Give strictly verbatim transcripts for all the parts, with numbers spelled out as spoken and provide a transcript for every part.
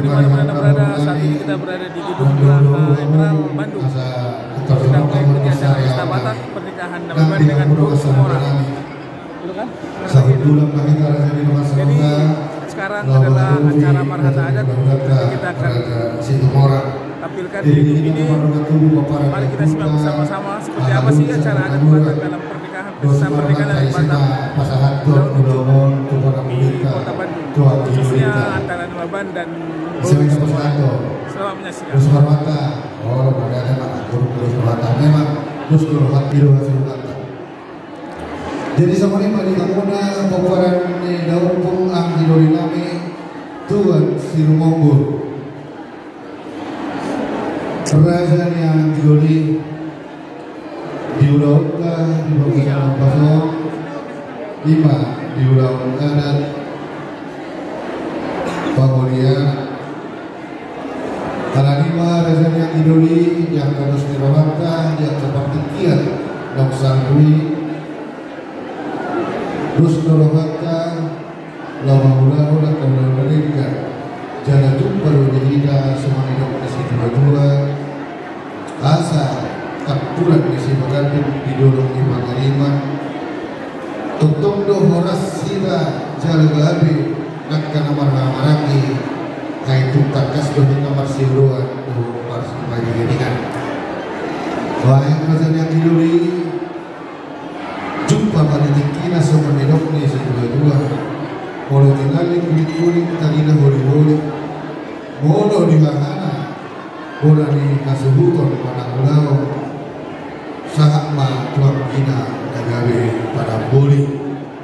Di mana-mana berada, saat ini kita berada di Gedung Geraha Emerald Bandung. Kita mengikuti acara pesta Batak pernikahan Nababan dengan Boru Sumorang. Gitu kan? Jadi, sekarang adalah acara marhata adat. Nanti kita akan tampilkan di gedung ini. Mari kita simak bersama-sama seperti apa sih acara adat Batak dalam pernikahan, pesta pernikahan adat Batak di Kota Bandung, khususnya antara Nababan dan Boru Sumorang. Selamat menyaksikan. Jadi songon i ma di hamuna pomparan ni daompung, anggi doli nami, Tuan Sirumonggur, raja ni anggi doli, di ulaonta di bagasan ombas on, i ma di ulaon adat pangolian. Alani i ma raja ni anggi doli, di angka dos ni rohanta, di angka partingkian naung salpu i, dos do rohanta laho mangulahon angka ulaon na denggan, jala tupa do di hita songon nidok ni situa-tua, asa tampulan ni sipagandum di dolok ni pangariman. Tongtong do horas hita jala gabe angka na marhahamaranggi, ai tung tangkas do hita marsioloan dohot marsiparingiringan. Baen ma raja ni anggi doli, jumpa ma di tingkina songon nidok ni situa-tua. Molo tinallik guling-guling, tadina holi-holi. Molo di hahana, bona ni hasuhuton manang ulaon, sahat ma tu anggina na gabe panamboli.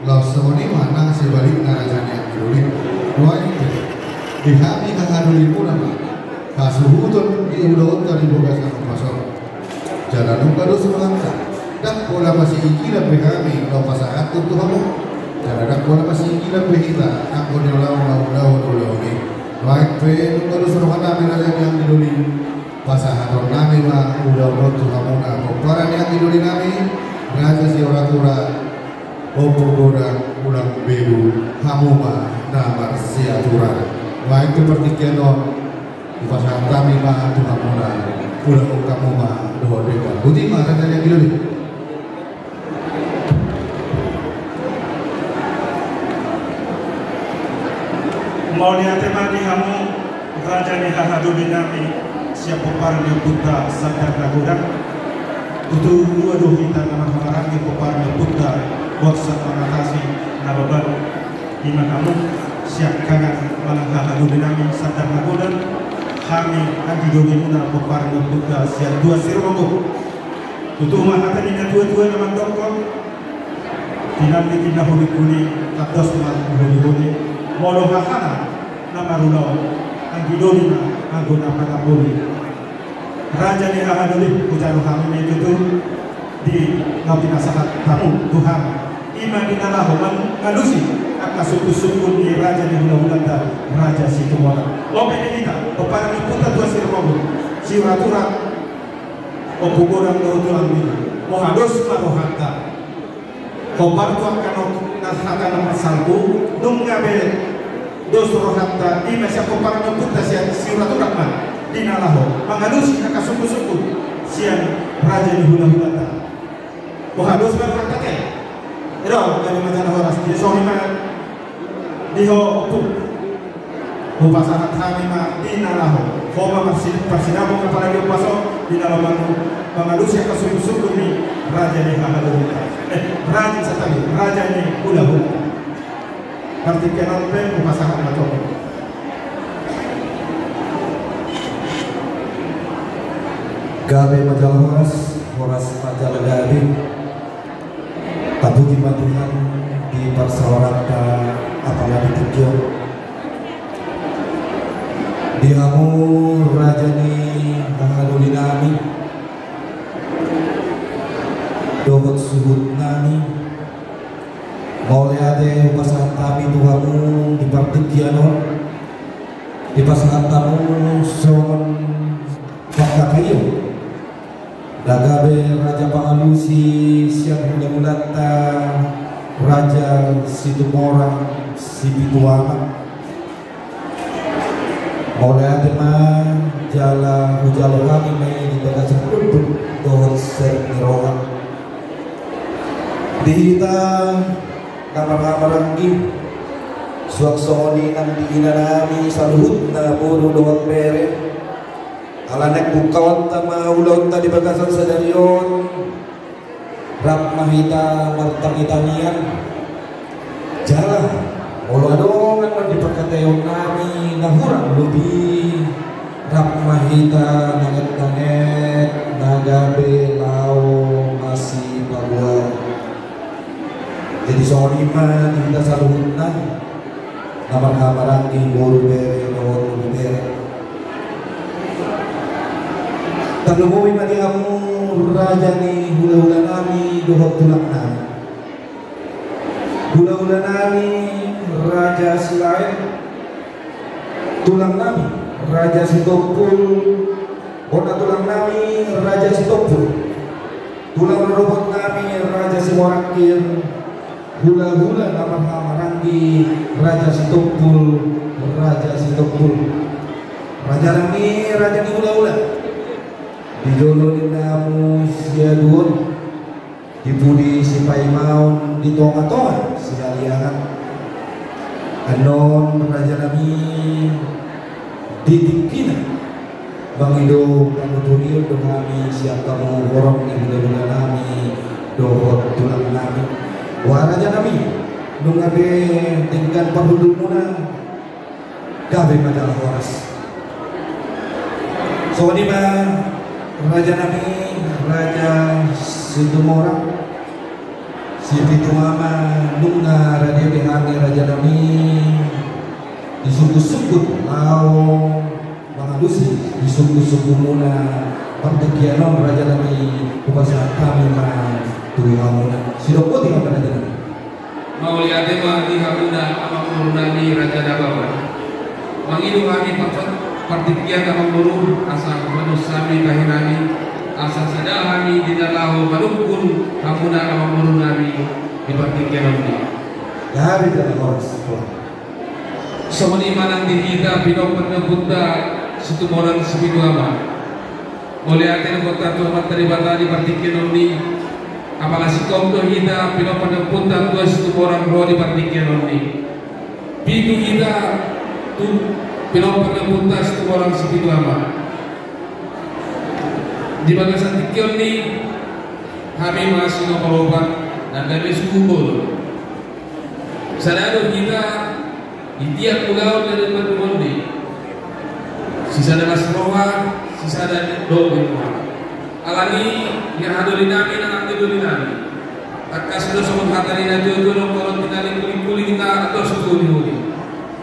Laos songon i ma nang sebalikna raja ni anggi doli. Nuaeng pe, di hami hahadolimuna ma hasuhuton di ulaonta di bagasan ombas on. Jala nunga dos rohanta, ndang pola masiinggilan be hami laho pasahathon tu hamu. Jala ndang pola masiinggilan be hita anggo di na laho mangulahon ulaon i. Nuaeng pe nunga dos rohanami raja ni anggi doli, pasahatonnami ma ulaon on tu hamuna pomparan ni anggi doli nami, raja siurat-urat, Ompu Godang, Godang Bedu, hamu ma na marsiaturan. Nuaeng pe partingkian on, hupasahat hami ma tu hamuna, ulaon hamu ma dohot denggan. Boti ma raja ni anggi doli. Mauliate ma di hamu, raja ni hahadolinami, sian pomparan ni ompunta Sandar Nagodang. Tutu dua do hita na marhahamaranggi pomparan ni ompunta Borsak Mangatasi Nababan. Ima hamu siangkangan manang hahadolinami Sandar Nagodang, hami anggi dolimuna pomparan ni ompunta sian Tuan Sirumonggur. Tutu ma hata ni na tua-tua na mandokkon, tinallik i na holi-holi, tandos ma tu holi-holi. Molo hahana na marulaon, anggi doli ma anggo na panamboli. Raja ni hahadoli, hujalo hami ma i tutu di na pinasahat hamu tu hami. Ima di na laho mangalusi angka sungkun-sungkun ni raja ni hula-hulanta, Raja Situmorang. Lobi ni hita, pomparan ni ompunta Tuan Sirumonggur, siurat-urat, Ompu Godang dohot tulang ni, boha dos ma rohanta. Hombar tu angka na, na hata na marsalpu, nunga be dos rohanta, ima sian pomparan ni ompunta sian siurat-urat ma di na laho mangalusi angka sungkun-sungkun sian raja ni hula-hulanta. Boha dos ma rohanta ke? Edo, gabe ma jala horas, di songon i ma. Di ho, Ompu. Hupasahat hami ma di na laho. Ho ma marsi-, parsinabung apalagi ombas on, di na laho mangalusi angka sungkun-sungkun ni raja ni hahadolinta. Eh, raja satabi, raja ni hula-hula. Partingkian on pe hupasahat ma tu ho. Gabe ma jala horas, horas ma jala gabe. Tapuji ma Tuhan di parsaoranta apala di tingki on. Di hamu raja ni hahadolinami dohot suhutnami, mauliate hupasahat hami tu hamu di partingkian on. Dipasahat hamu songon pangkataion na gabe raja pangalusi sian hula-hulanta Raja Situmorang Sipitu Anak. Mauliate ma, jala hujalo hami ma i di bagasan unduk dohot sering ni roha. Di hita na marhahamaranggi, suang songon i nang di inanami saluhutna boru dohot bere. Ala naeng bukaonta ma ulaonta di bagasan sadari on. Rap ma hita martangitangian. Jala molo adong na di parhataionami na hurang lobi, rap ma hita nanget-nanget na gabe laho masipaboa. Jadi songon i ma di hita saluhutna na marhahamaranggi boru bere dohot boru bere. Tarlumobi ma di hamu raja ni hulahulanami dohot tulangnami. Hulahulanami Raja Silaen, tulangnami Raja Sitompul, bona tulangnami Raja Sitompul, tulang rorobotnami Raja Simorangkir, hulahula na marhahamaranggi Raja Sitompul, Raja Sitompul. Rajanami, raja ni hulahula. Di jolo ni hamu siaduon, di pudi sipaimaon, di tongatonga sihaliangan. Annon rajanami, di tingkina mangido panuturion do hami sian hamu horong ni hulahulanami dohot tulangnami. Boha rajanami, nunga be denggan parhundulmuna, gabe ma jala horas. Songon i ma rajanami, Raja Situmorang Sipitu Ama, nunga rade be hami rajanami disungkunsungkun laho mangalusi disungkunsungkunmuna. Partingkian on rajanami, hupasahat hami ma tu hamuna. Sidok boti hami rajanami. Mauliate ma di hamuna amangborunami raja na baban. Mangido hami par-, partingkian amangboru asa manus hami tahi nami, asa sada hami di na laho manungkun hamuna amangborunami di partingkian on. Gabe jala horas. Songon i ma nang di hita pinompar ni ompunta Situmorang Sipitu Ama. Mauliate ma hita tu Amanta Debata di partingkian on i. Apala singkop do hita pinompar ni ompunta Tuan Situmorang ro di partingkian on i. Pitu hita tu pinompar ni ompunta Situmorang Sipitu Ama. Di bagasan tingki on i, hami ma si nomor opat, na gabe suhut bolon. Sada do hita di tiap ulaon na di partingkian on i. Sisada las roha, sisada do di roha. Alani i, di hadolinami nang anggidolinami, tangkas do songon hata ni natuatua, nongkoron tinallik, ulingkuling na dos tu holiholi.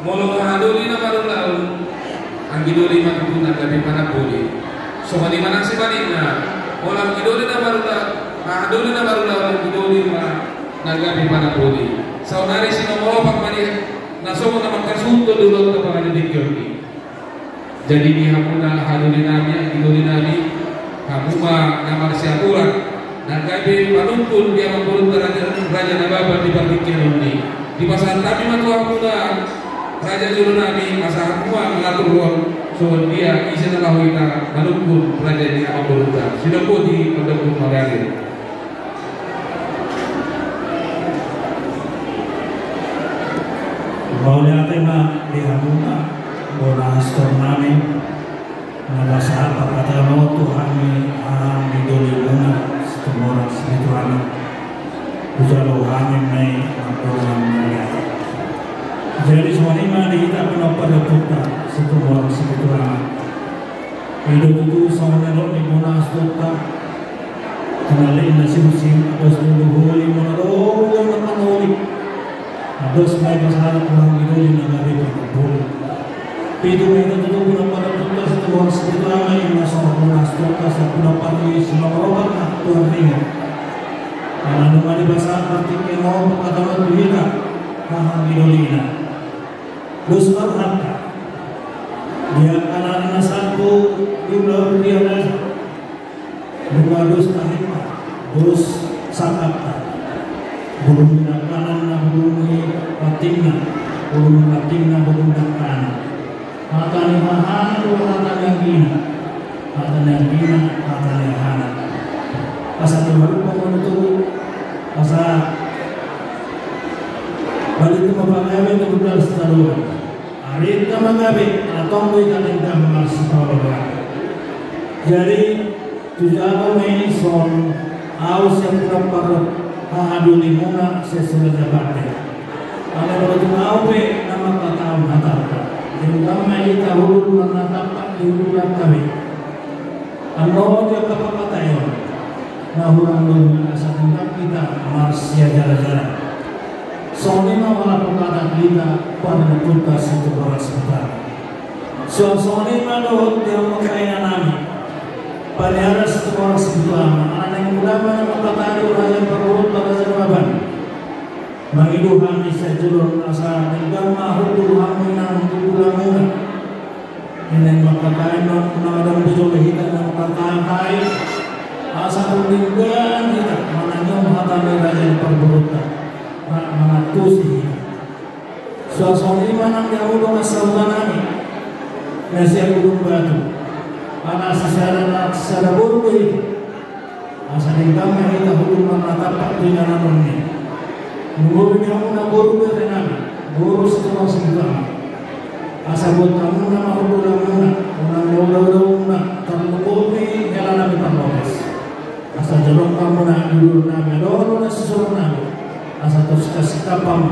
Molo hahadoli na marulaon, anggidoli ma tutu na gabe panamboli. Songon i ma nang sebalikna, molo anggidoli na marula-, hahadoli na marulaon, anggidoli ma na gabe panamboli. Saonari si nomor opat ma di na songon na mangkasuhuthon di ulaonta pangalilingion i. Jadi di hamuna hadolinami, anggidolinami, hamu ma na marsiaturan, na gabe panungkun di amangborunta raja, raja na baban di partingkian on i. Dipasahat hami ma tu hamuna raja ni jolonami, asa hamu ma mangaturhon songon dia ise na laho hita manungkun raja ni amangborunta. Sidok boti, pandok ma maranggi. Mauliate ma di hamuna bona astornami, na pasahat parhata on tu hami, haha anggidolimuna Situmorang Sipitu Ama. Hujalo hami ma i mardongan mauliate. Jadi songon i ma di hita pinompar ni ompunta Situmorang Sipitu Ama. I do tutu songon na nidok ni bona astorta. Tinallik na siusing, dos tu holiholi, molo adong na panoli, dos ma i pasahat tu anggidolim na gabe panamboli. Pitu ma hita tutu pinompar ni ompunta Situmorang Sipitu Ama, i ma songon bona astorta, sai pinompar ni si nomor opat na tuan ringot. Ala nunga dipasahat partingkian on tu hita, haha anggidolina. Dos ma rohanta. Di angka na salpu di ulaon di ari on. Nunga dos tahinta, dos sangkapta. Bulung ni dangkanan na bulung ni rantingna, bulung ni rantingna bulung ni dangkanan. Hata ni haha Anggina, hata ni anggina, hata ni ahana. Asa tu baru pangulu tu, asa balik tu mapagabe tu budal sitaluan. Ari ta manggabe, atong do ita denggan marsipaoloan. Jadi, tu jabu ma i son, au sian pudam parrot, hahadulimuna sesula jabate. Alai molo tung au pe na mangkatahon hatanta, denggan ma hita hundul marnatampak di hundulanta be. Annon di angka pangkataion na hurang do asa denggan hita marsiajarajara. Songon i ma manghapokhatan hita panutup Situmorang Sibutuama. Suang songon i ma dohot di hamu angka inanami, paniaran Situmorang Sibutuama, ala naeng mula ma na mangkatahon raja ni parboruonta, raja ni Nababan. Mangido hami sian jolo on asa denggan ma hundul hamu inang tu tulang muna. Inang mangkatai ma na adong di jolo hita na mangkatai. Asa denggan hita manangihon hata ni raja ni parboruonta. Rap mangantusi hita. Suang songon i ma nang di hamu dongan sahutanami na sian Gunung Batu. Ala sisada, sisada boru do hita. Asa denggan ma hita hundul marnatampak tu inganan on. Lumobi di hamu na boru berenami, boru Situmorang Sibutuama. Asa buat hamu na ma hundulanmuna, unang na ulaulaonmuna, tarlumobi helanami parlopes. Asa jolong hamu na di dudunami, adong do na sisurannami. Asa tos kasih tapam.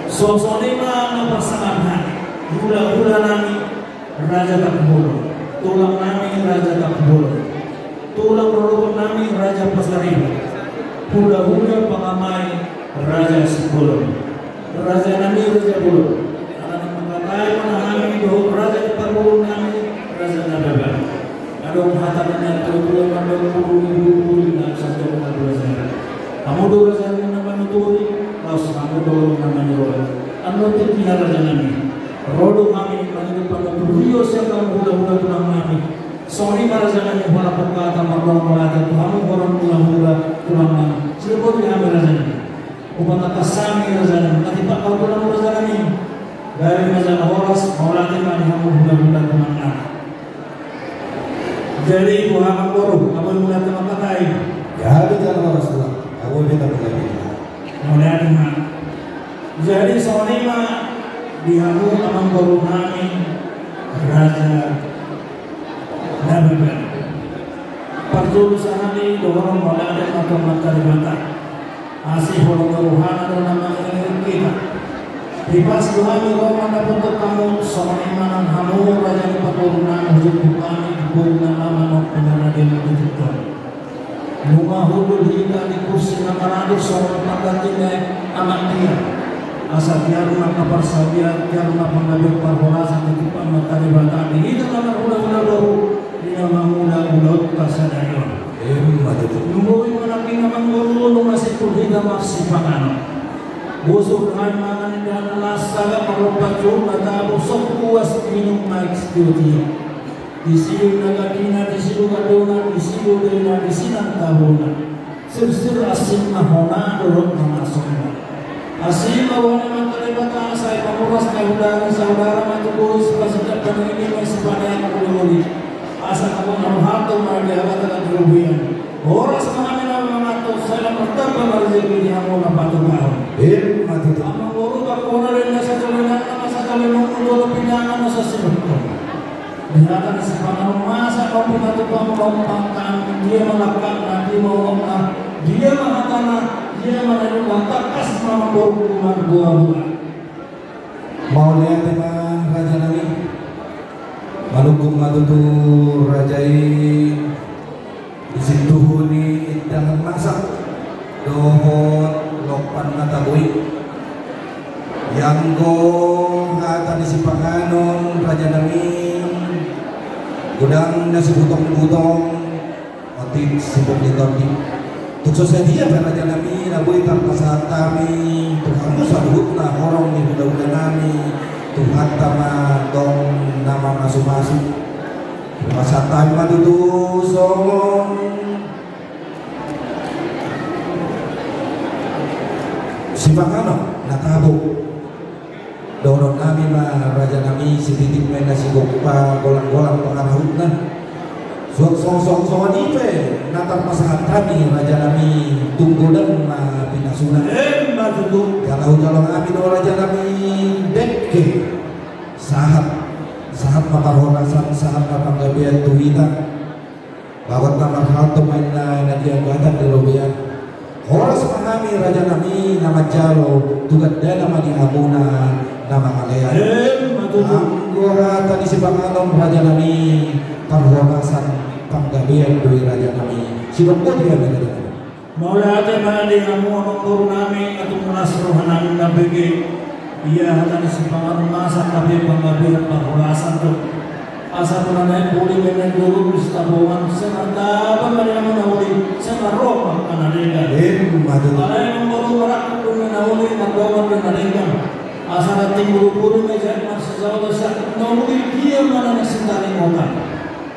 Songon i ma na parsangap hami, hulahulanami, Raja Tampubolon, tulangnami Raja Tampubolon, tulang rorobotnami Raja Pasaribu, hulahula pangamai Raja Simbolon, rajanami Raja Bolon. Ala naeng mangkatai ma hami dohot raja ni parboruonnami Raja Nababan. Adong hata ni natuatua mandok, pulu ni pulu, pulu ni na sanjong na dua jari. Hamu do raja na manuturi, laos hamu do na manjalo. Annon tingki na rajanami. Ro do hami mangido panguturio sian hamu hulahula tulangnami. Songon i ma rajanami, huhadap hata mardomu mauliate tu hamu horong hulahula tulangnami. Sipata hami rajanami. Hupatangkas hami rajanami. Nanti pak kau tulang rajanami. Gabe ma jala horas, mauliate ma di hamu hulahula tulangnami. Jadi, boha amangboru, abo mauliate mangkatai. Jadi, jala horas tulang. Abo beta mauliate. Mauliate ma. Jadi songon i ma di hamu amangborunami Raja Nababan. Parjolo sahali dohonon mauliate ma tu Amanta Debata. Asi holong ni rohana do na mangiring hita. Hipas do hami ro mandapothon hamu, songon i ma nang hamu raja ni parboruonnami, hujungkon hami di boru na lama nang pengaradian di tingki on. Nunga hundul hita di kursi na maratus songon panggantina amak dia. Asa tiar ma angka parsaulian, tiar ma panggabean parhorasan di tingki on, Amanta Debata di hita na marhulahula boru, di na mangula ulaonta sadari on. Emma tutu. Nunga i ma nangkin amangboru, nunga simpul hita marsipanganon. Bosur hami mangan indahan las, sagat marlompan juhut na tabo, sok puas minum ma extiotia. Disi do inang gandina, disi do gandona, disi do daina, disi nang tabona. Sirsir asing ma hona dohot na masona. Asi ma roha ni Amanta Debata, sai pamoras na hudahi saudara ma tu bois, pasindak paningini ma sipaneang ulihuli. Asa na bona rohanta ma di hata na di robean. Horas ma hami na manganhon, sai na martamba ma rejeki di hamu na patupahon. Emma tutu. Amangboru, pangkona do inna satolenanna, na satolenon, tolu pinangan na sasibukon. Di hata ni sipanganon masa, pambuka tu pambuka pangkang, dia ma langkatna, dia ma unokna, dia ma hatana, dia ma na nidokna, tangkas ma amangboru marboaboa. Mauliate ma rajanami. Malunggum ma tutu raja i. Di sintuhu ni indahan masak dohot lompan na tabo i. Ianggo hata ni sipanganon rajanami, godang na sibutong-butong, otik sibuk ni tondi. Tung so sadia pe rajanami na boi tarpasahat hami tu hamu saluhutna horong ni hulahulanami, Tuhanta ma tong na mamasumasu. Pasahat hami ma tutu songon sipanganon na tabo dohot Nami ma raja nami, sititik ma inna sigompa, golang-golang pangarahutna. Suang songon-songon i pe na tarpasahat hami raja nami, tung godang ma pinasuna. Emma tutu. Jala hujalo hami do raja nami dengke. Sahat, sahat ma parhorasan, sahat ma panggabean tu hita. Bagot na marhalto ma inna na di agatan di robean. Horas ma hami raja nami na manjalo, tu gandana ma di hamuna na mangalean. Emma tutu. Anggo hata ni sipanganon raja nami, parhorasan panggabean do i raja nami. Sidok boti hami raja nami. Mauliate ma di hamu amangboru nami, na tung las roha nami na bege. Ia hata ni sipanganon, masak, gabe panggabean, parhorasan tu. Asa tu na naeng uli, na naeng dolok, di Sitabongan, sai martabang ma di hamu na uli, sai marroha ma na denggan. Emma tutu. Alai amangboru, marangkup do na uli, mardongan do na denggan. Asa na timbul buru ma i, jala marsijolo sian na uli, dia ma na naeng sitaringotan.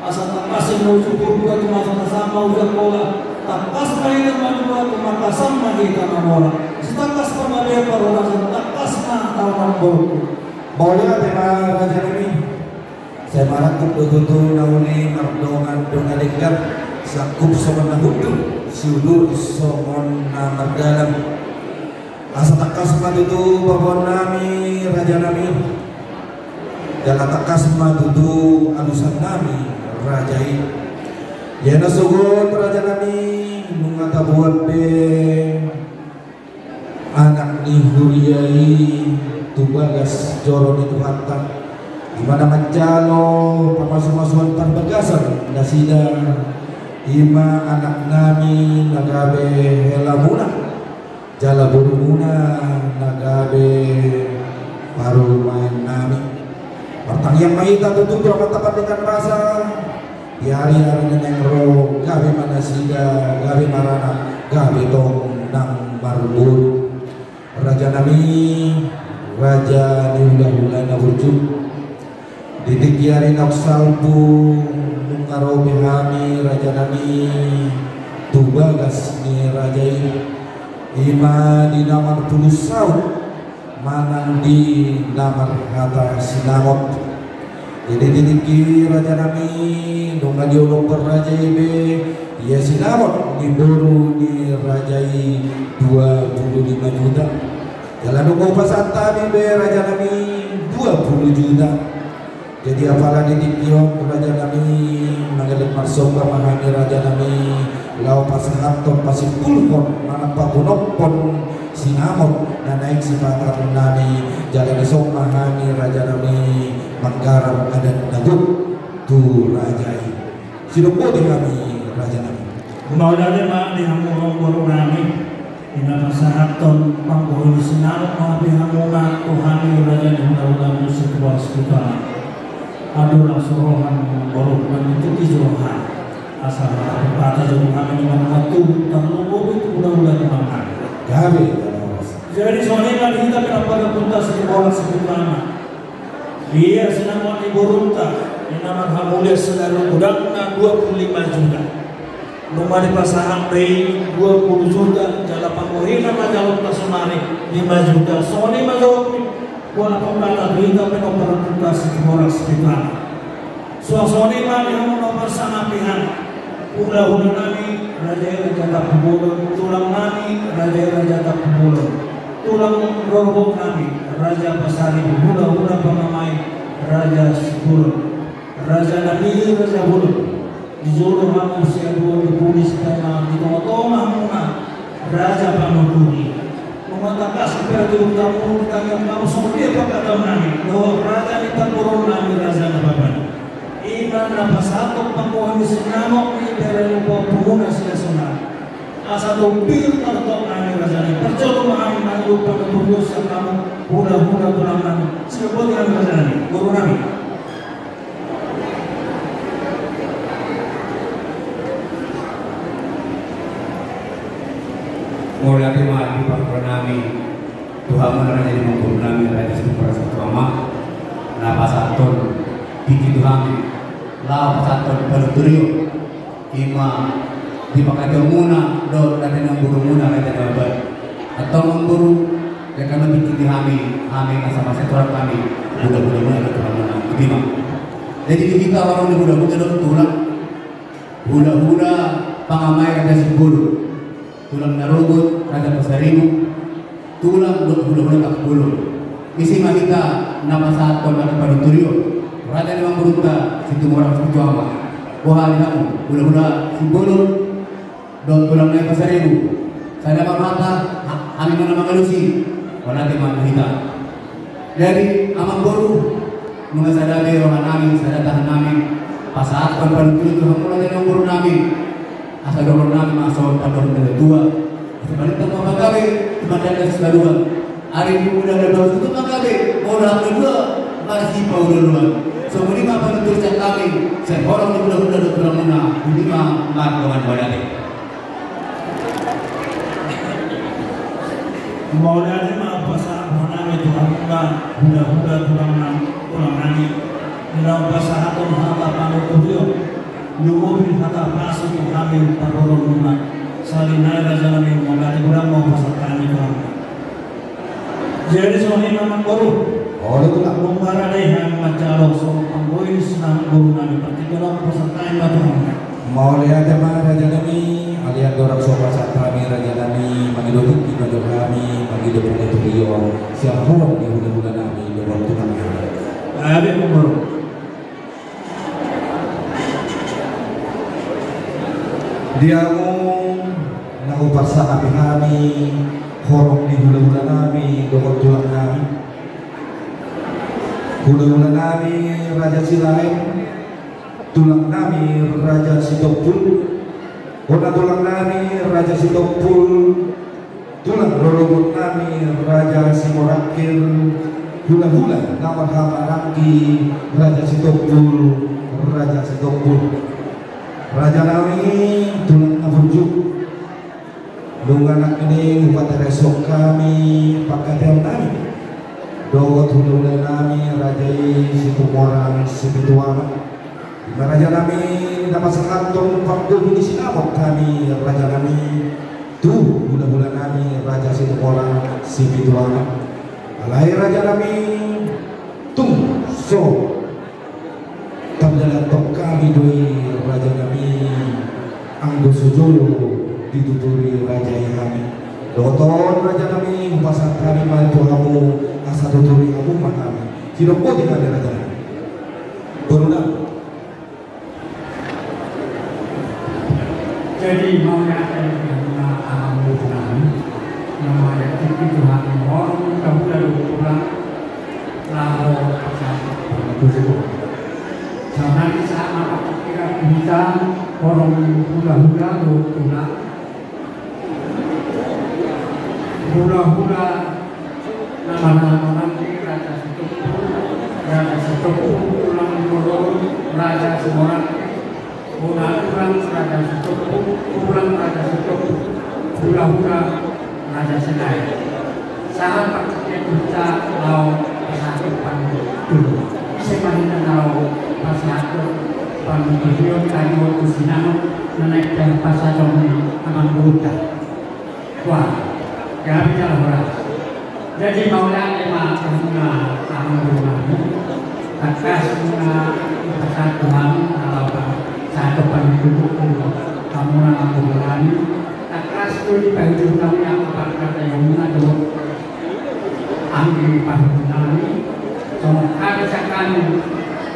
Asa tangkas i ma uju Purba, tumangkas ma uju Angkola, tangkas ma hita madua, tumangkas ma hita mamora. Sitangkas ma gabe parhorasan, tangkas ma taon amangboru. Mauliate ma raja nami. Sai marangkup do tutu na uli, mardongan do na denggan, sangkup songon na hundul, siudur songon na mardalan. Asa tangkas ma tutu paboaon nami raja nami. Jala tangkas ma tutu alusan nami raja i. Ia na sogot raja nami, nunga taboan be anak ni huria i tu bagas joro ni Tuhanta. Ima na manjalo pamasumasuon parbagason nasida, ima anak nami na gabe helamuna. Jala borumuna na gabe parumaen nami. Martangiang ma hita tutu tu Amanta Pandita Basa. Di ari-ari na naeng ro gabe ma nasida, gabe maranak, gabe tong nang marboru. Raja nami, raja ni hulahula na burju. Di tingki ari naung salpu, nunga ro be hami raja nami tu bagas ni raja i, ima di na marpulus saut manang di na marhata sinamot. Jadi di tingki raja nami, nunga diolopon raja i be ia sinamot ni boru ni raja i dua pulu lima juta. Jala nunga hupasahat hami be raja nami dua pulu juta. Jadi apala di tingki on raja nami, mangelek marsomba ma hami raja nami, laho pasahathon, pasimpulhon manang pagonophon sinamot na naeng sipahatan nami. Jala dison ma hami raja nami manggarar adat na gok tu raja i. Sidok boti hami raja nami. Mauliate ma di hamu amangboru nami, di na pasahathon panggohi ni sinamot ma di hamuna tu hami raja ni hulahula musik boras kutana. Andorang so roham boru nami tu ijo roham. Asa marhata jolo hami ni mangatur tarlumobi tu hulahula ni mangan. Gabe. Jadi songon i ma di hita pe na parpuntas di boras kutana. Ia sinamot ni borunta, i na marhamulian sadari on godangna dua pulu lima juta. Nunga dipasahat be i dua pulu juta, jala panggohina ma jalo tu saonari lima juta. Songon i ma jolo, boha na pambata tu hita pe na parpuntas di boras kutana. Suang songon i ma di hamu na marsangapian. Hulahula nami, raja i raja Tampubolon, tulang nami, raja i raja Tampubolon. Tulang rorobot nami, raja Pasaribu, hulahula pamamae, raja Sibolon. Raja nami, raja bolon. Di jolo hamu siaduon, di pudi sipaima, di tongatonga hamuna raja panuturi. Nunga tangkas pe di ulaon nami, songon dia pangkataion nami dohot raja ni parboruon nami, raja Nababan. I ma na pasahathon panggohi ni sinamot ni bere ni ompunmuna sian sonari. Asa tung pir tartonga ni raja nami, parjolo ma hami mangido panuturion sian hamu hulahula tulang nami. Sidok boti hami raja nami, boru nami. Mauliate ma di parboru nami, tu hamu na jadi amangboru nami, raja Situmorang Situama, na pasahathon tingki tu hami, laho pasahathon panuturion. I ma di pangkataionmuna dohot na di namborumuna, raja Nababan. Antong amangboru, Karena bikin di hami, hami asa masa tulang hami, hula-hula muna dohot tulang muna, i ma. Jadi di hita horong ni hula-hula dohot tulang, hula-hula pangamai Raja Simbolon, tulang na rogot Raja Pasaribu, tulang dohot hula-hula Tampubolon. Ise ma hita na pasahathon hata panuturion, raja ni amangborunta Situmorang Situama. Boha di hamu hula-hula Simbolon dohot tulang nai Pasaribu, sada ma hata, ha-, hami ma na mangalusi, mauliate ma tu hita. Jadi amangboru, nunga sada be roha nami, sada tahan nami pasahathon panuturion tu hamu raja ni amangboru nami. Asa dohonon nami ma songon pandohan ni natua-tua: Asa balintang ma panggabe, tumandangkon sibaluan. Ari ni mula na dua suhut ma gabe, molo hata dua masipaolo-oloan. Songon i ma panuturion sian hami, sian horong ni hula-hula dohot tulang muna, i ma, mardongan mauliate. Mauliate ma pasahat hami tu hamuna hula-hula tulang na-, tulang nami. Di na pasahathon hata panuturion, lumobi hata pasu tu hami parboruon muna. Sahali nai raja nami, mauliate godang ma pasahat hami tu hamuna. Jadi songon i ma amangboru. Olo tulang. Nunga rade hami manjalo songon panggohi ni siamangboru nami, partingkian on pasahat hami ma tu hamuna. Mauliate ma raja nami, alai andorang so pasahat hami raja nami, mangido tingki ma jo hami, mangido panuturion sian horong ni hula-hula nami dohot tulang nami. Gabe amangboru. Di hamu na huparsangapi hami, horong ni hula-hula nami dohot tulang nami. Hula-hula nami Raja Silaen, tulang nami Raja Sitompul, bona tulang nami Raja Sitompul, tulang rorobot nami Raja Simorangkir, hula-hula na marhahamaranggi Raja Sitompul, Raja Sitompul. Raja nami, tulang na burju, nunga nangkin i hupatereshon hami panghataion nami dohot hula-hula nami, raja i Situmorang Sipitu Ama. I ma raja nami na pasahathon panggohi ni sinamot hami raja nami tu hula-hula nami Raja Situmorang Sipitu Ama. Alai raja nami, tung so tanda na tong hami do i raja nami, anggo so jolo dituturi raja i hami. Dohot on raja nami, hupasahat hami ma tu hamu asa tuturi hamu ma hami. Sidok boti hami raja nami. Boru nami. Jadi mauliate ma tu hamuna amangboru nami, na mangido tingki tu hami horong ni hula-hula dohot tulang laho pasahat panuturion. Saonari sahat ma partingkian hita horong ni hula-hula dohot tulang. Hula-hula na marhahamaranggi Raja Sitompul, Raja Sitompul, tulang ni Bororun, Raja Simorangkir, bona tulang Raja Sitompul, tulang Raja Sitompul, hula-hula Raja Silaen. Sahat partingkian hita laho pasahat panuturion. Ise ma hita na laho pasahat panuturion, tangihon tu sinamot na naeng pasahaton ni amangborunta. Wah, gabe jala horas. Jadi mauliate ma tu hamuna amangboru nami. Tangkas muna hupasahat tu hamu na laho pasahat panuturion tu hamuna amangboru nami. Tangkas do dipahujur hami angka parhataionmuna dohot anggi parhataionmuna. Songon hata sian hami,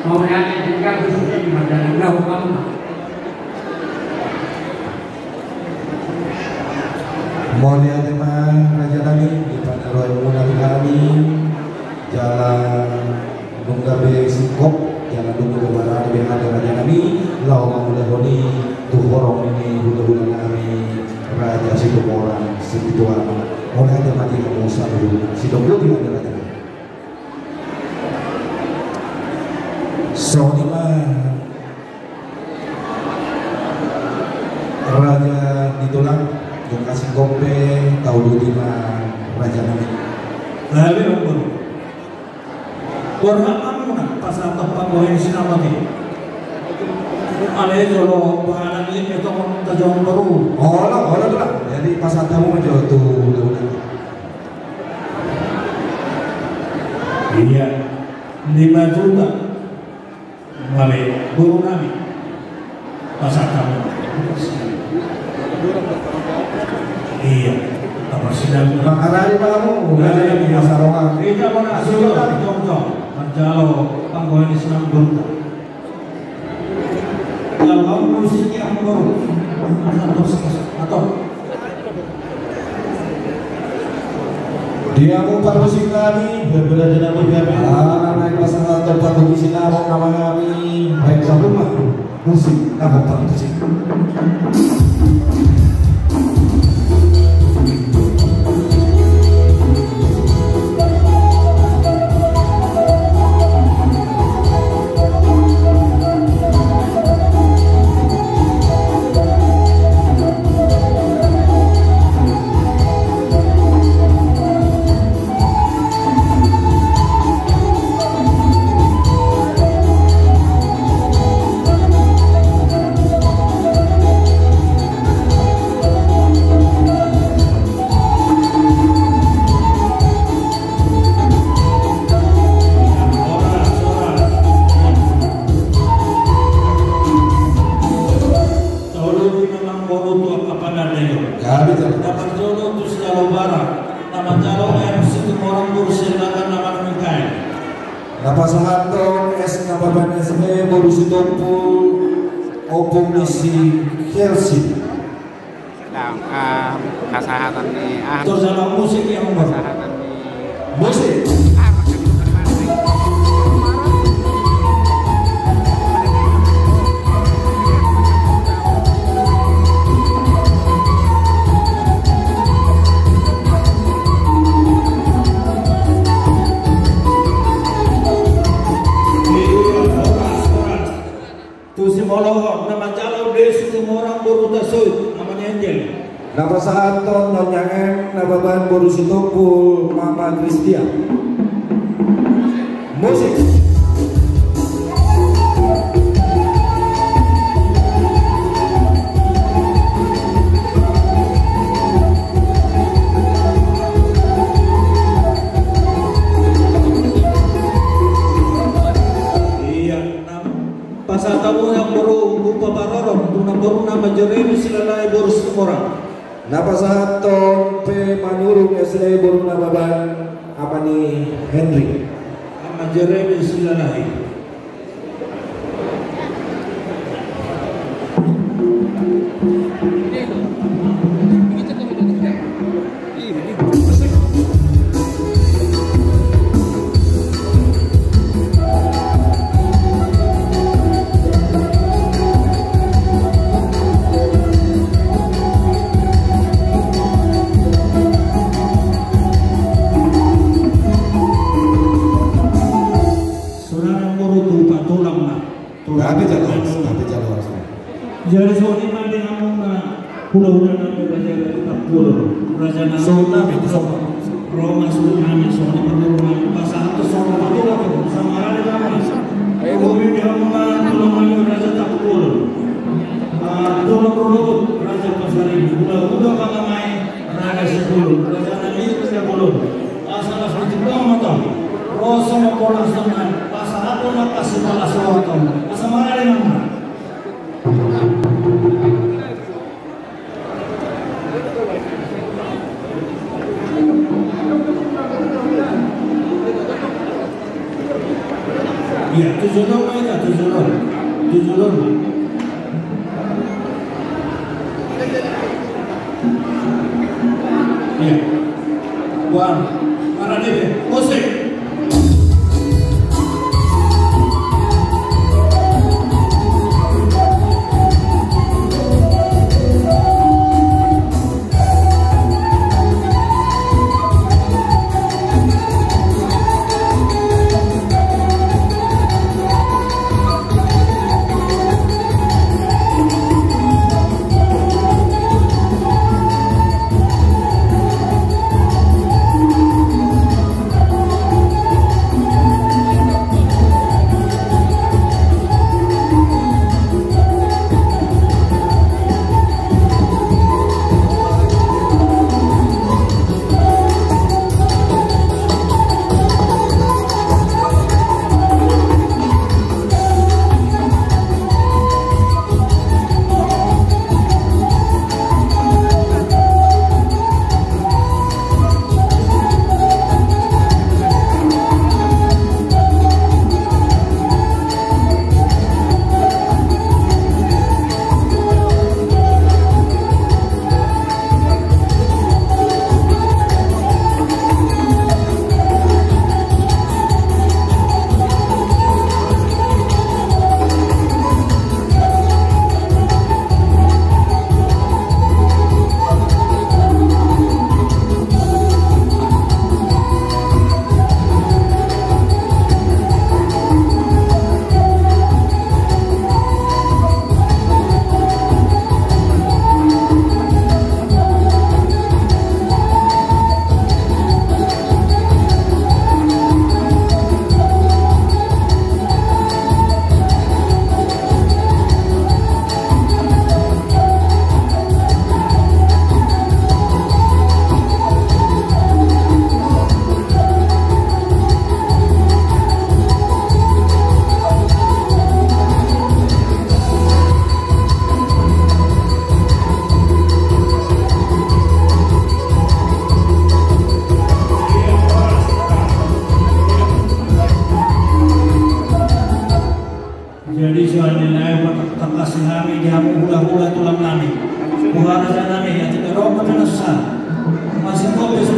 mauliate, tinggal di sini, mardalan dahu hamuna. Mauliate ma raja nami, di panaroimuna tu hami, jala nunga be singkop, jala nunga be marani be hami raja nami, laho mangulahon i tu horong ni hula-hula nami Raja Situmorang Sipitu Ama. Mauliate ma di hamu saluhut, sidok boti hami raja nami. Songon i ma raja ni tulang, dung asing gompe, tau boti ma raja nami. Lalu, Ampun. Borhat ma muna pasahat panggohi ni sinamot i. Alai jolo boha nangkin i, tong tajaha boru. Olo, olo tulang. Jadi pasahat hamu ma jo tu undang-undang. Lima juta. Mari, boru nami. Pasahat hamu. Iya. Apa sidang? Makanan di mana? Udah ada di Pasar Roa. Kita mau nasi, tong, tong. Manjalo panggohi ni sinamburta. Jalo hamu musik, ya, hamu boru. Satu, satu. Di hamu parmusik nami, berbeda dengan berbeda. Ah, naik pasangan tempat musik nama, nama kami. Baik, kamu mah musik, nama parmusik. Taulungi ma amang boru tu angka panandaion. Gabe jalo. Na parjolo tu sijalo barang, na manjalo M C Tumorang boru Silaban na manungkaen. Na pasahathon S na baban S E boru Sitompul, ompung ni si Helsi. Sedang, ah, kasahatan ni, ah, terjalo musik yang kasahatan ni musik. Ah, Tu si molo na manjalo Desi Tumorang boru Tasuit, ama ni Angel. Na pasahathon Nonyang M na baban boru Sitompul, mama Kristian. Musik. Iya, nam- Pasahat hamu amang boru upa parorot tu namboruna, ama Jeremy Silalahi boru Situmorang. Na pasahathon pe Manurung S E boru na baban, ama ni Henry. Ama Jeremy Silalahi. Saudara boru tu patulang na. Tapi jalo, tapi jalo. Jadi songon i ma di hamu na hulahula nami Raja Tampubolon. Raja nami. Songon i ma di hamu. Ro ma songon i ma di hamu. Pasahat songon i ma di hamu. Sama ada nama. Ego di hamu ma tulang nami Raja Tampubolon. Ah, tulang Rorobot, Raja Pasaribu. Hulahula pangamai Raja Sipulun. Raja nami Raja Bolon. Asa las ni jebang mata. Roso ma pola sana. Pasahat ma kasih palas roha. Asa marah dengan. Iya, tujuh nol, Pak, tujuh nol. Tujuh nol. Iya. Wan, mana dia? Musik.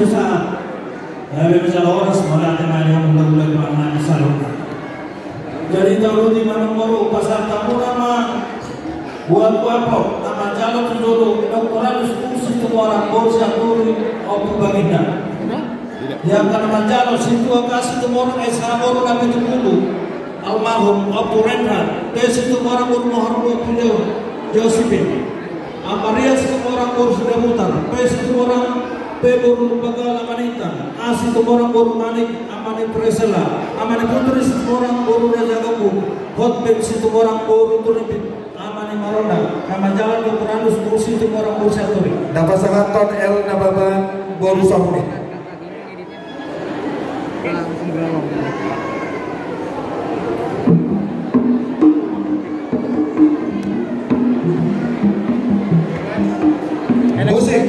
Saat. Gabe mansai horas, mauliate ma di hamu, mauliate ma di hamu saluhutna. Jadi taruti ma nomor, pasahat hamu nama. Buat-buat, na manjalo tu jolo, Doktor Agus Kursi Situmorang boru Sianturi, Ompu Baginda. Di angka na manjalo, Sintua Kasih Situmorang S H boru na pitu pulu, almarhum Ompu Rendra, T Situmorang boru Maharulu, Ompu Jo-, Josipin. Amaria Situmorang boru Sidabutar, P Situmorang, P boru Lumbagal, Ama ni Intan, A Situmorang boru Manik, Ama ni Presela, Ama ni Putri Situmorang boru Raja Gambut, Hotbed Situmorang boru Turimpit, Ama ni Maronda. Na manjalo Doktor Agus Kursi Situmorang boru Sianturi. Na pasahathon L Nababan boru Sauni. Musik.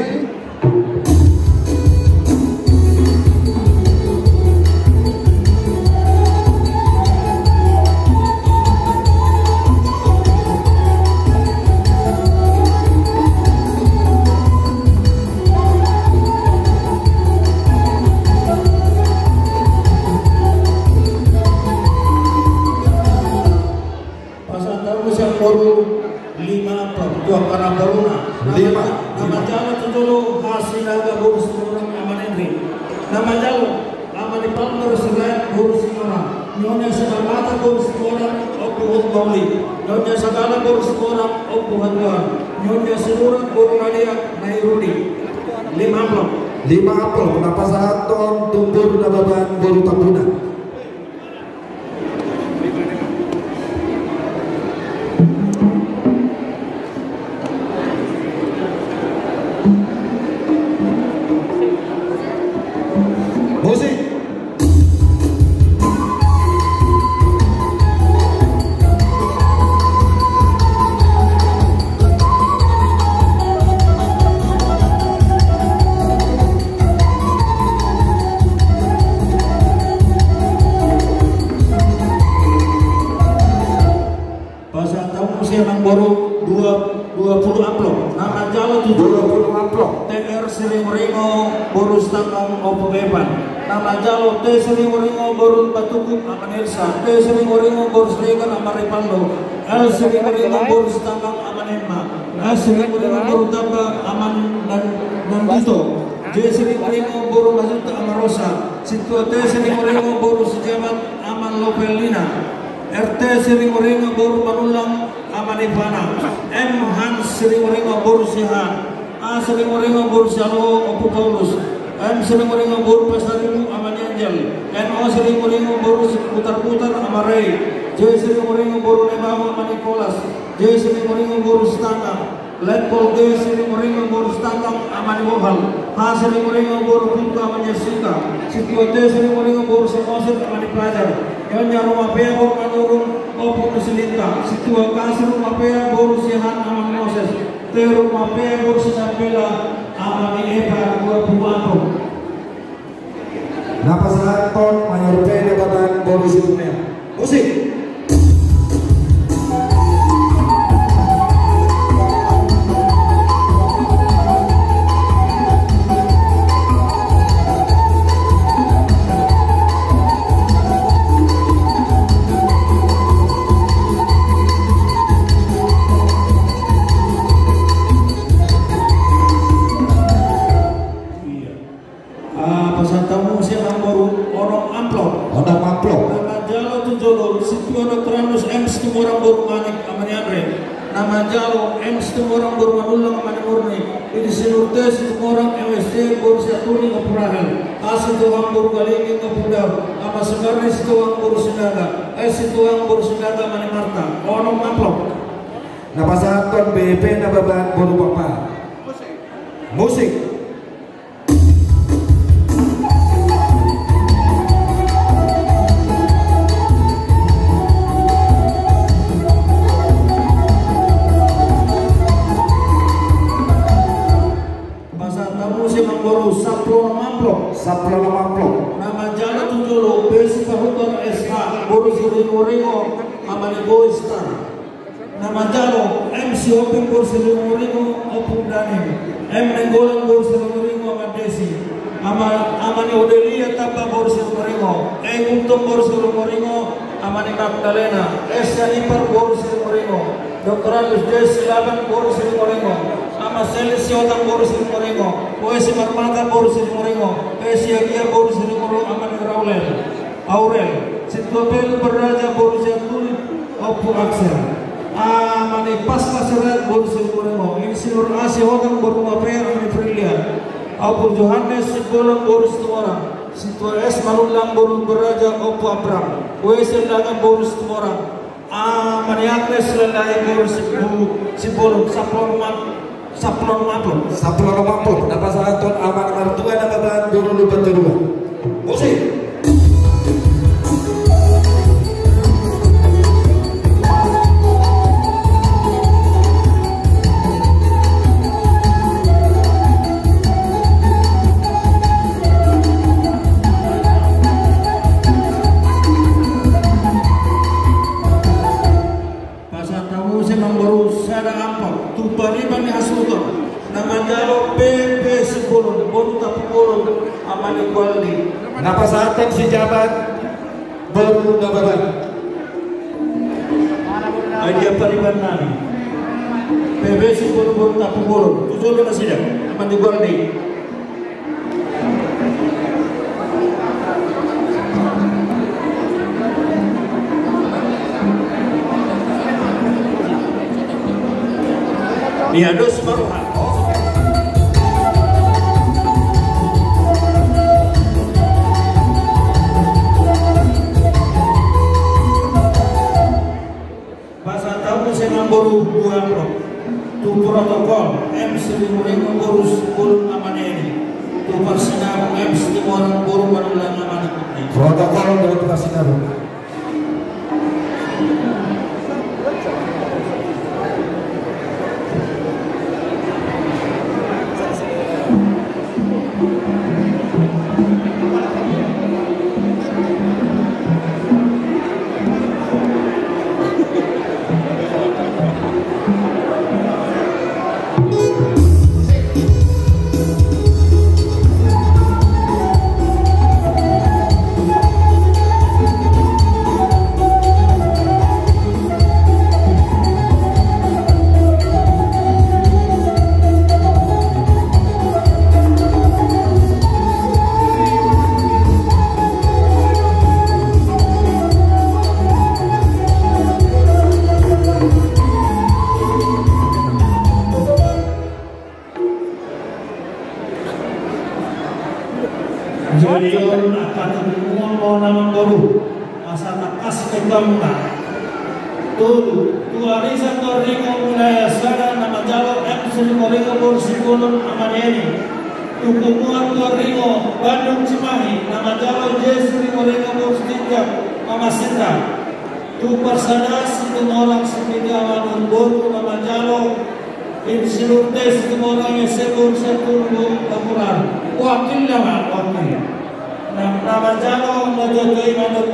Pasahat hamu sian boru lima amplop, tu angka na boruna. Lima. Na manjalo tu jolo H Sinaga boru Situmorang Ama ni Enri. Na manjalo Ama ni Palmer Sirait boru Situmorang. Nyonya Sagala Mata boru Situmorang Ompu Hotmauli. Nyonya Sagala boru Situmorang Ompu Hatuan. Nyonya Sinurat boru Nadia Nairudi. Lima amplop. Lima amplop, na pasahathon tu L Nababan boru Tambunan. Musik. Pasahat hamu sian boru dua, dua pulu amplop. Na manjalo tu jolo. Dua pulu amplop. T R Siringuringu boru Sitanggang Ompu Bepan. Na manjalo T Siringuringu boru Batuguk Ama ni Elsa. T Siringuringu boru Siregar Ama Ripaldo. L Siringuringu boru Sitanggang Ama ni Emma. S Siringuringu boru Tamba Ama ni Nan-, Nandito. J Siringuringu boru Majuta Ama Rosa. Sintua T Siringuringu boru Sijabat Ama Lopelina. R T Siringuringu boru Manullang Ama ni Fana. M Hans Siringuringu boru Siahaan. A Siringuringu boru Sialoho Ompu Paulus. M Siringuringu boru Pasaribu Ama ni Angel. N O Siringuringu boru Siputarputar Ama Rei. J Siringuringu boru Naibaho Ama ni Nikolas. J Siringuringu boru Sitanggang. Letkol G Siringuringu boru Sitanggang Ama ni Bohal. H Siringuringu boru Pungka Ama ni Jessica. Sintua T Siringuringu boru Samosir Ama ni Fajar. Nyonya Rumapea boru Manurung Ompu ni Silinta. Sintua Kasih Rumapea boru Siahaan Ama ni Moses. T Rumapea boru Sinambela Ama ni Eva. Dua pulu amplop. Na pasahathon Mayor P Nababan boru Situmorang. Musik. Ah, pasahat hamu sian boru onom amplop. Onom amplop. Na manjalo tu jolo, Sintua Doktor Andus M Situmorang boru Manik Ama ni Andre. Na manjalo M Situmorang boru Manullang Ama ni Murni. Idi Sinur T Situmorang M S C boru Sianturi Ompu Rahel. A Sitohang boru Galinging Ompu Daud. Ama Sumardi Sitohang boru Sinaga. S Sitohang boru Sinaga Ama ni Marta. Onom amplop. Na pasahathon B P Nababan boru Pakpahan. Musik. Pasahat hamu sian boru sampulu onom amplop. Sampulu onom amplop. Na manjalo tu jolo B Sipahutar S H boru Siringuringu Ama ni Boy Star. Na manjalo M Sihombing boru Siringuringu Ompu Daning. M Nainggolan boru Siringuringu Ama Desi. Ama boru Siringoringo, Ama ni Magdalena, S. Sianipar boru Siringoringo, Doktor Agus J. Silaban boru Siringoringo, Ama Seli Sihotan boru Siringoringo, W. Simarmata boru Siringoringo, P. Siagia boru Siringoringo, Ama ni Raulel, Aurel, Sintua Pelu Berraja boru Sianturi, Ompu Aksel. Ama ni Pasca Sirait boru Siringoringo, Insinyur A. Sihotan boru Mape, Ama ni Frilia, Ompu Johannes Simbolon boru Situmorang, Sintua S. Manullang boru Berraja, Ompu Abram, W. Siandagan boru Situmorang, Ama ni Agnes Lalahi boru Simbu-, Simbolon, sampulu onom, sampulu onom. Sampulu onom. Na pasahathon Ama ni Martua Nababan boru Lumbantoruan. Musik. Pasahat hamu muse amangboru sada amplop tu pariban ni hasuhuton na manjalo P P Simbolon boru Tampubolon, Ama ni Gualdi. Na pasahathon si Jabat boru Nababan. Ai dia pariban nami. P P Simbolon boru Tampubolon. Tu jolo nasida, Ama ni Gualdi. Ia dos ma roha. Pasahat hamu muse amangboru dua amplop tu protokol M Siringoringo boru Simbolon, Ama ni Eni. Tu parsinabung M Situmorang boru Manullang, Ama ni Putri. Protokol dohot parsinabung. Jadi on angka tutu nuaeng ma on amangboru, asa tangkas ma i hamu. Tolu, tu arisan Toringo wilayah sada na manjalo M Siringoringo boru Simbolon, Ama ni Eni. Tu punguan Toringo Bandung Cimahi na manjalo J Siringoringo boru Sitinjak, Ama Sinta. Tu parsada Situmorang Sipitu, Ama Nurboru na manjalo Insinyur T Situmorang S M boru Sianturi, Bapuran. Wakil nama, wakil. Na, na manjalo, na manjalo i manuk.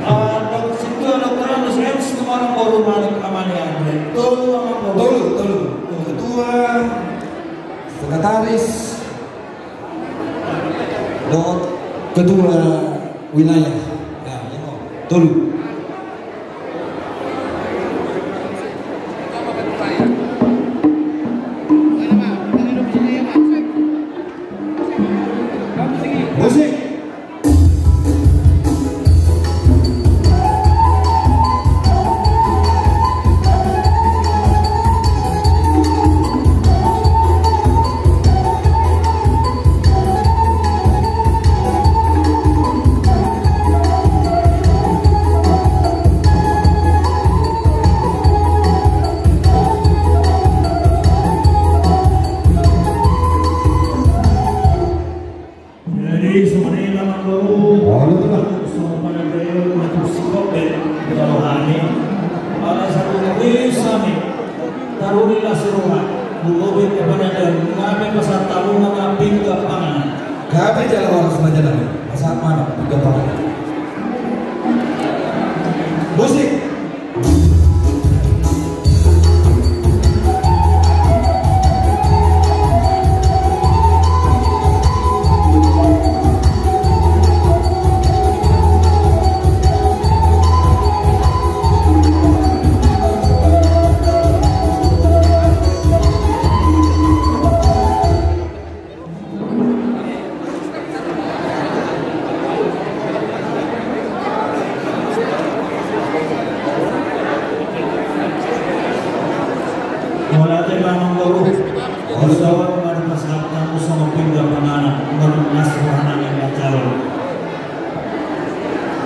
Ah, dok-, Sintua Doktor Agus M Situmorang boru Manuk, Ama ni Andre. Tolu amangboru. Tolu, tolu. Ketua, sekretaris, dohot ketua wilayah. Ya, ya, tolu. Musik. Jadi, sebenarnya memang baru. Oh, lu tuh, Bang. Sama pada gaya, macam sikok deh, kalau hani. Pada satu kali sami, taruh di las rumah. Dulu, bete pada ada, ngapain pasal tamu, ngapain ke pangan. Ngapain jalan orang semacam ini? Pasal mana? Tiga pangan. Musik.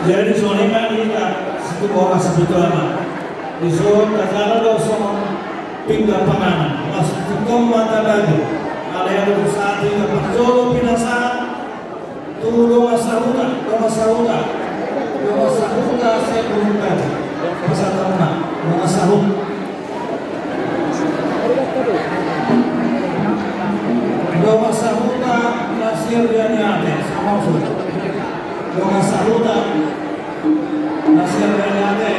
Jadi songon i ma di hita situbu, horas sipitu ama. Dison tajalo do songon pinggan panganon. Laos tingkos ma tabahen. Alai adong sahat pinggan parjolo pinasahat tu dongan sahuta, dongan sahuta. Dongan sahuta sai burung tadi. Pasahaton ma dongan sahuta. Dongan sahuta na sirdia ni ate, sama usut. Dongan sahuta na sirdia ni ate.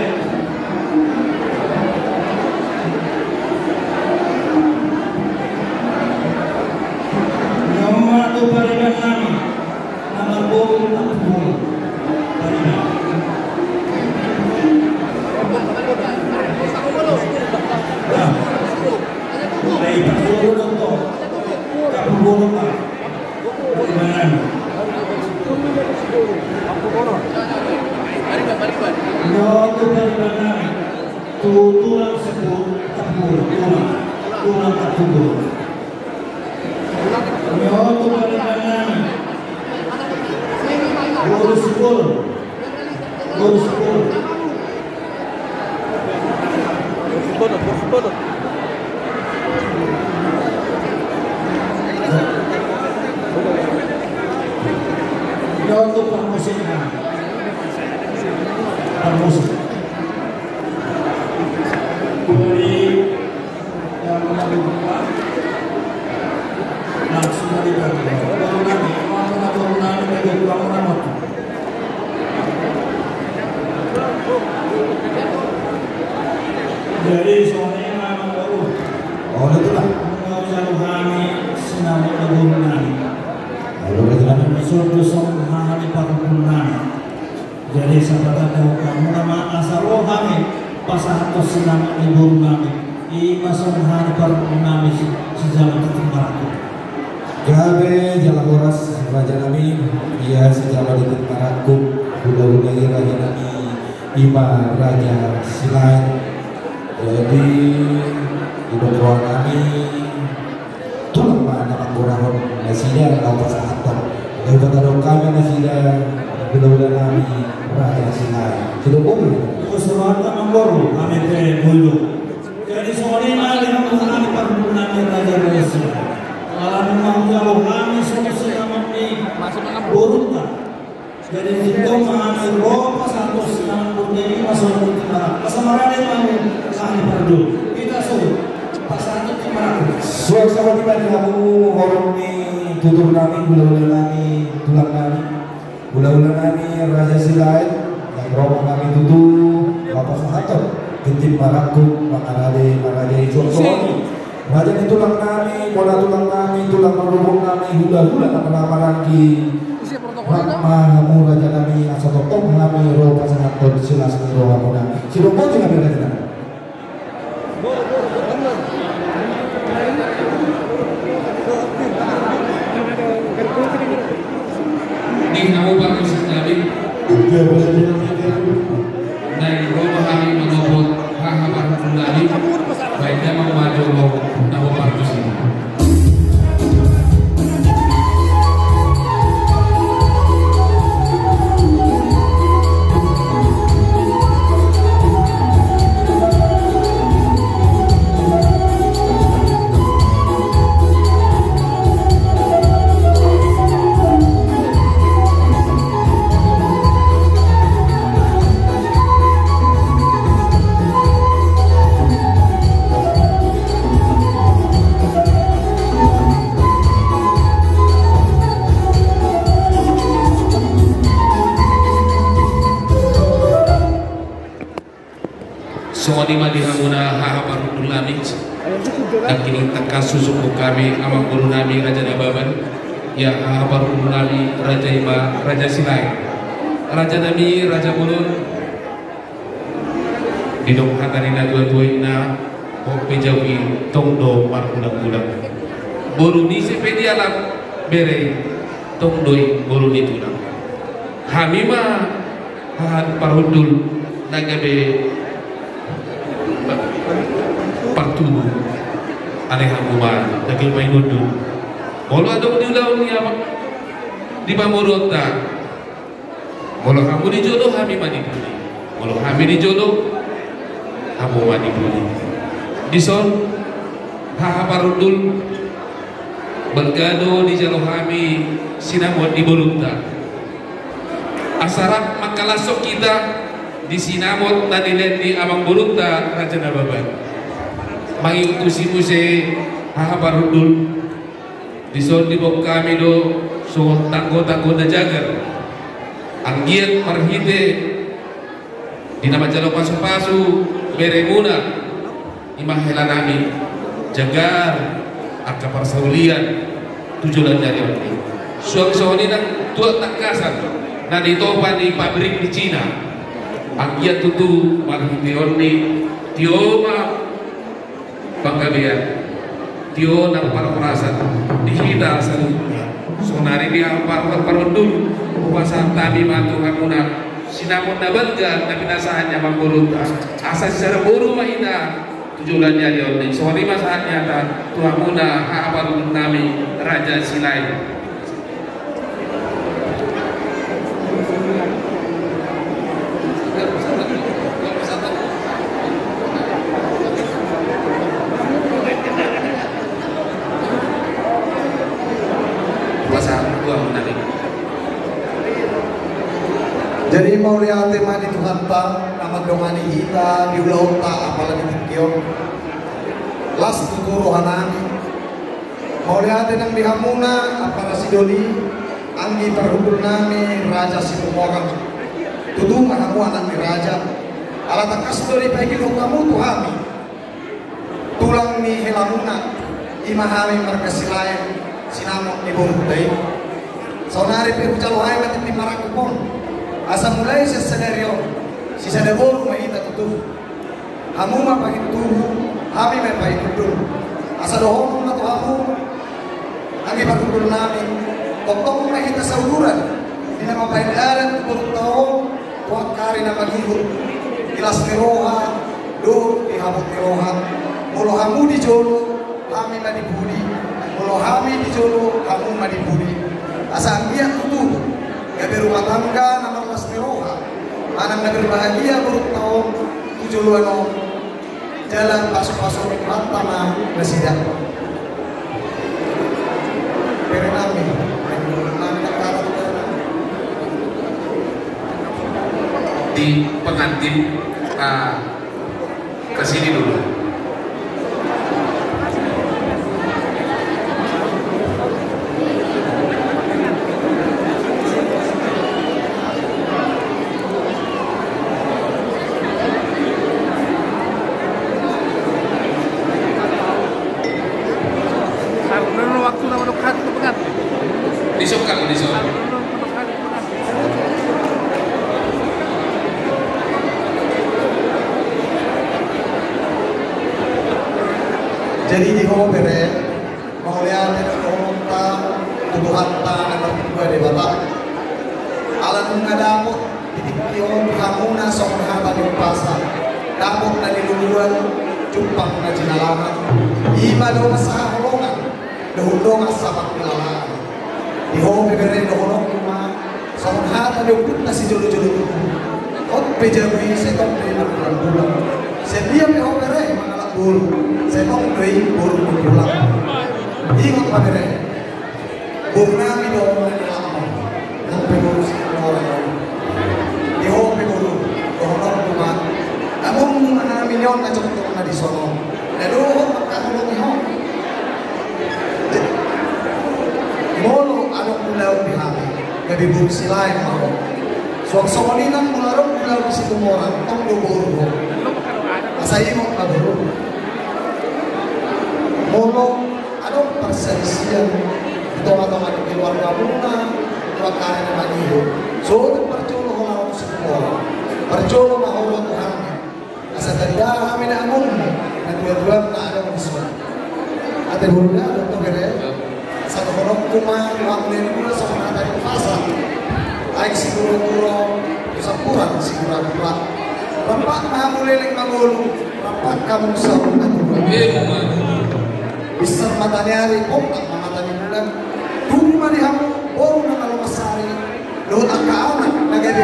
Nama tu pariban nami. Nama boru na pubul. Pariban. Nah. Ai, pubul nonton. Pubul nonton. Nyoto dari mana? Tu tulang sebut, tebur, tulang. Tulang tak tebur. Nyoto dari mana? Boru Sipul. Boru Sipul. Nyoto parmusik, nah. Parmusik. Jadi, yang mana dibuka? Langsung dari tadi. Kalau nanti, kalau nanti, kalau nanti, kalau nanti. Jadi, songon i ma, amang boru. Olo, tulang. Nunga hujalo hami sinamot ni boru nami. Olo, tulang. Songon i ma songon hami parhundul nami. Jadi, sahat ma tu hamu ma asa ro hami pasahathon sinamot ni boru nami. I ma songon hami parhundul nami si, sijaman tintin marangkup. Gabe jala horas raja nami, ia sijaman tintin marangkup, hulahula i raja nami, i ma Raja Silaet. Jadi, didok roha nami, tulang ma na manggorahon nasida laho pasahathon. Laho patadok hami nasida, hulahula nami, Raja Silaet. Sidok boru. Pasahathon ma boru, hami pe boru. Jadi songon i ma di hamu nami parhundul nami raja raja. Ala nunga hujalo hami songon sinamot ni borunta. Jadi tingkos ma hami ro pasahathon sinamot ni borunta i ma songon i ma. Asa marade ma hami parhundul. Hita suhut pasahathon sinamot. Suang songon i ma di hamu horong ni tutur nami, hulahula nami, tulang nami. Hulahula nami Raja Silaet, nang ro ma hami tutu, laho pasahathon tintin marangkup, mangarade, mangarade i suang songon i. Raja ni tulang nami, bona tulang nami, tulang marhobung nami, hulahula na marhahamaranggi. Rap ma hamu raja nami, asa tongtong hami ro pasahathon silas ni rohamuna. Sidok boti hami raja nami. Di hamu parmusik nami. Naeng ro ma hami manopot haha parhundul nami. Baen damang ma jolo na ho parmusik. Songon i ma di hamuna haha parhundul nami. Nangkining tangkas husungkun hami amangboru nami Raja Nababan. Ia haha parhundul nami raja i ma Raja Silaet. Raja nami, raja bolon. Didok hata ni natuatua inna, hot pe jabu i tong do marhulanghulang. Boru ni ise pe dialap bere i, tong do i boru ni tulang. Hami ma haha parhundul na gabe partubu. Alai hamu ma na gabe painundun. Molo adong di ulaon ni amang di pamoruonta. Molo hamu di jolo, hami ma di pudi. Molo hami di jolo, hamu ma di pudi. Dison, haha parhundul, balga do dijalo hami sinamot ni borunta. Asa rap mangkalashon hita di sinamot na nilehon ni amangborunta Raja Nababan. Mangihuthon muse, haha parhundul. Dison diboan hami do songon tanggo-tanggo na jagar. Anggiat marhite di na manjalo pasu-pasu beremuna, i ma helanami, jagar angka parsaulian tu joloan ni ari on. Suang songon i nang tuak tangkasan na nitopa ni pabrik di Cina. Anggiat tutu marhite on i tio ma panggabean, tio nang parhorasan di hita saluhutna. Saonari di haha parhundul, hupasahat hami ma tu hamuna sinamot na balga na pinasahat ni amangborunta. Asa sisada boru ma hita tu joloan ni ari on. Songon i ma sahat ni hata tu hamuna, haha parhundul nami, Raja Silaing. Jadi mauliate ma di Tuhanta na mandongani hita di ulaonta apala di tingki on. Las tutu rohanami. Mauliate nang di hamuna ampara sidoli, anggi parhundul nami Raja Situmorang. Tutu ma hamu anak ni raja. Ala tangkas do dipaihilhon hamu tu hami tulang ni helamuna, i ma hami marga Silaing, sinamot ni borunta i. Saonari pe hujalo hami ma tintin marangkup on. Asa mulai sian sadari on, sisada boru ma hita tutu. Hamu ma pahintuhu, hami ma pahihundul. Asa dohonon ma tu hamu, anggi parhundul nami, tongtong ma hita sauduran di na mambahen adat tu borunta on, tu angka ari na mangihut, di las ni roha dohot di habot ni roha. Molo hamu di jolo, hami ma di pudi. Molo hami di jolo, hamu ma di pudi. Asa anggiat tutu gabe rumah tangga na marlas ni roha, manang na berbahagia borunta on tu joloan on. Jala pasu-pasu ni Tuhanta ma nasida. Bere nami, bere nami. Di pengantin, ah, ke sini dulu. Karena waktu nama dekat itu kan. Disok, Kang, disok. Jadi di ho bere, mauliate do dohononta tu Tuhanta na martua Debata. Ala nunga dapot di tingki on di hamuna songon hata ni umpasa, dapot na niluluan, jumpang na jinalahan. I ma dongan sahaholongan dohot dongan sapanghilalahan. Di ho pe bere, dohononku ma songon hata ni ompunta sijolo-jolo tubu: Hot pe jabu i, sai tong do i marbulan-bulan. Sai dia pe ho bere mangalap boru, sai tong do i boru ni tulang. Ingot ma bere, boru nami do na nilalahan. Nang pe boru Situmorang. Di ho pe boru, dohononku ma: Amongmu ma hami on na jongjong na dison on, na dohot mangkaholongi ho. Molo adong ulaon di hami, gabe boru Silaing ma ho. Suang songon i nang molo adong ulaon di Situmorang, tong do boru ho. Asa ingot ma boru. Molo adong parsalisian di tonga-tonga ni keluargamuna, tu angka ari na mangihut, so unang parjolo ho laho tu Situmorang. Parjolo ma ho laho tu hami. Asa tanda hami na amongmu, na tua-tuam na adong dison. Ate boru, da, adong do bere. Asa dohononku ma, hamu na niluluan, songon hata ni umpasa: Aek siguro-guro, tu sampuran sigura-gura. Rampak ma hamu leleng mangolu, rampak hamu saur matua. Binsar mata ni ari, pompa ma mata ni bulan. Tubu ma di hamu boru na malo mansari, dohot angka anak na gabe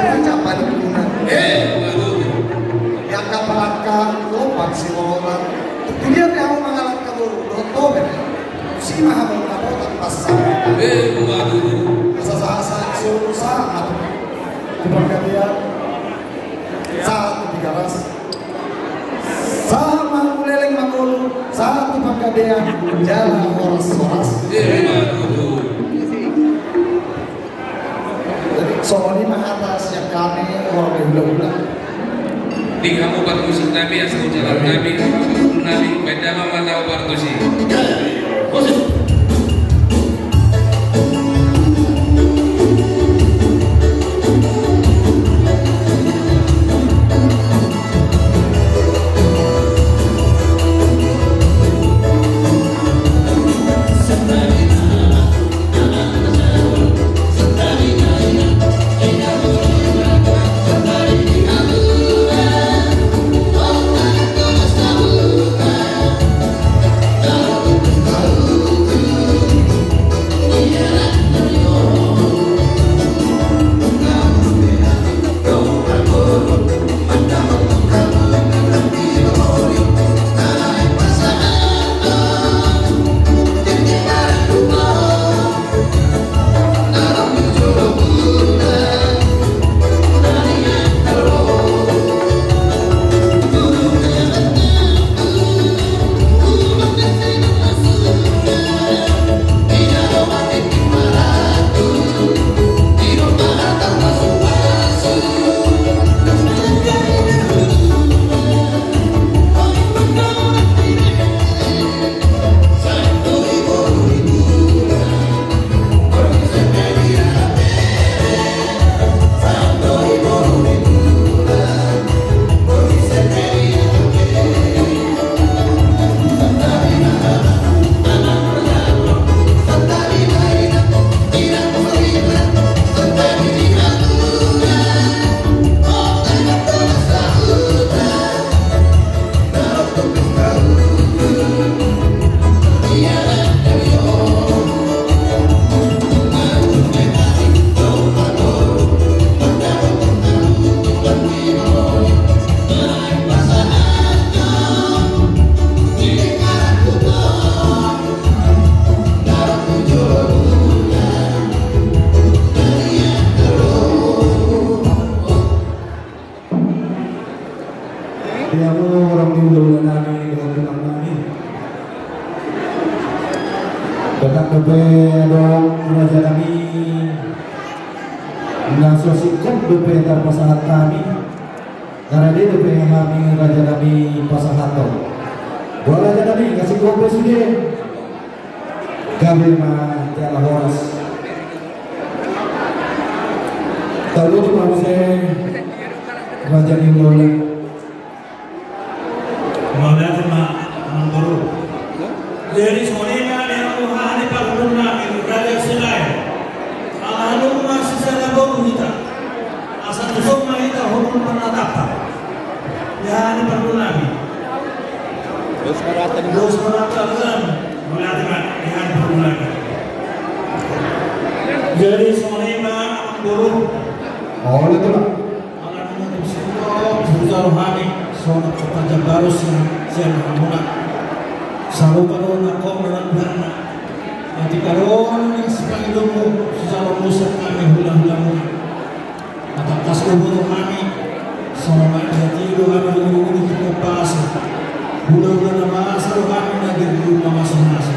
Ima hamu na botak pasang. Eh, waduh. Asa sahat-sahat solu sahat tu panggabean. Sahat tu Tigaras. Sahat manguleleng mangolu, sahat tu panggabean, jala horas-horas. Eh, waduh. Songon i ma hata sian hami, horong ni hulahula. Di hamu parmusik nami, asa hujalang nami, nami, baen damang ma na parmusik. Di hamu horong ni hulahula nami dohot tulang nami. Denggan dope adong raja nami na so singkop dope tarpasahat hami. Na rade dope hami raja nami pasahathon. Boha raja nami, nga singkop be sude? Gabe ma jala horas. Taruhon ma muse raja ni hulahula. Mauliate ma amangboru. Jadi songon i ma di hamu hahani parhundul nami Raja Silae. Ala hamu ma sisada boru hita. Asa tuson ma hita hundul marnatampak. Di hahani parhundul nami. Dos marata ni dos marata ni. Mauliate ma di hahani parhundul nami. Jadi songon i ma amangboru. Mauliate ma. Ala nunga dipasingkop, hujalo hami songon parjambaron sian, sian hamuna. Sarupa do nangkok manang buhanna. Atik adong na sipangidomu, sijalo muse hami hulahulamuna. Atap tas do boto hami, songon na dihatahon hami di ujung-ujung tu pasa. Hulahula na masa do hami na girgir na masa-masa.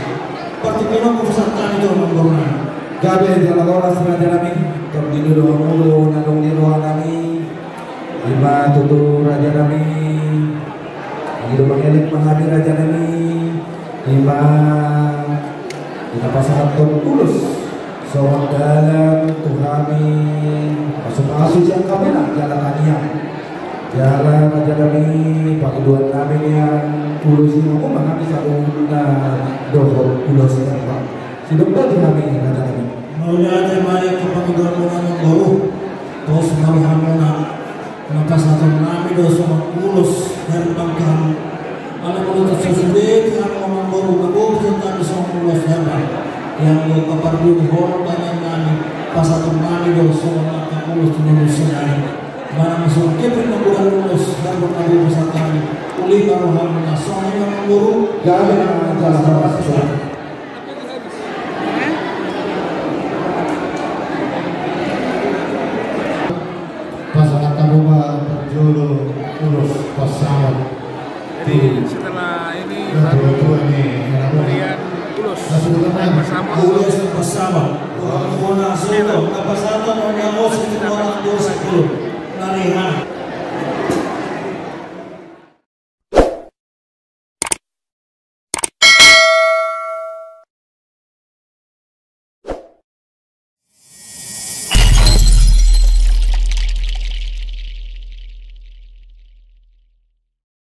Partingkian on hupasahat hami tu amangboru nami. Gabe jala horas raja nami, tong di do hamu do na adong di roha nami. Ima tutu raja nami. Anggiat do mangelek ma hami raja nami. Ima hita pasahathon ulos songon dalan tu hami pasu-pasu sian hami na jala tangiang. Jala raja nami, pangidoan nami nian ulos i ma hamu ma hami saluhutna dohot ulos herbang. Sidok do di hami raja nami. Mauliate ma di angka pangidoanmuna amangboru. Pos ma rohamuna. Na pasahaton nami do songon ulos herbang tu hamu. Ala molo tarsongon i di hamu amangboru na boi pasahaton nami songon ulos herbang. Ia anggo angka parjolo hon tangiang nami pasahaton nami do songon angka ulos tu na boi sonari. Manang songon kepen na godang ulos herbang na boi pasahaton nami. Uli ma rohamuna songon i ma amangboru. Gabe ma jala horas. Bona soto, kapasahaton on yang osi tu orang dos puluh. Nari ha.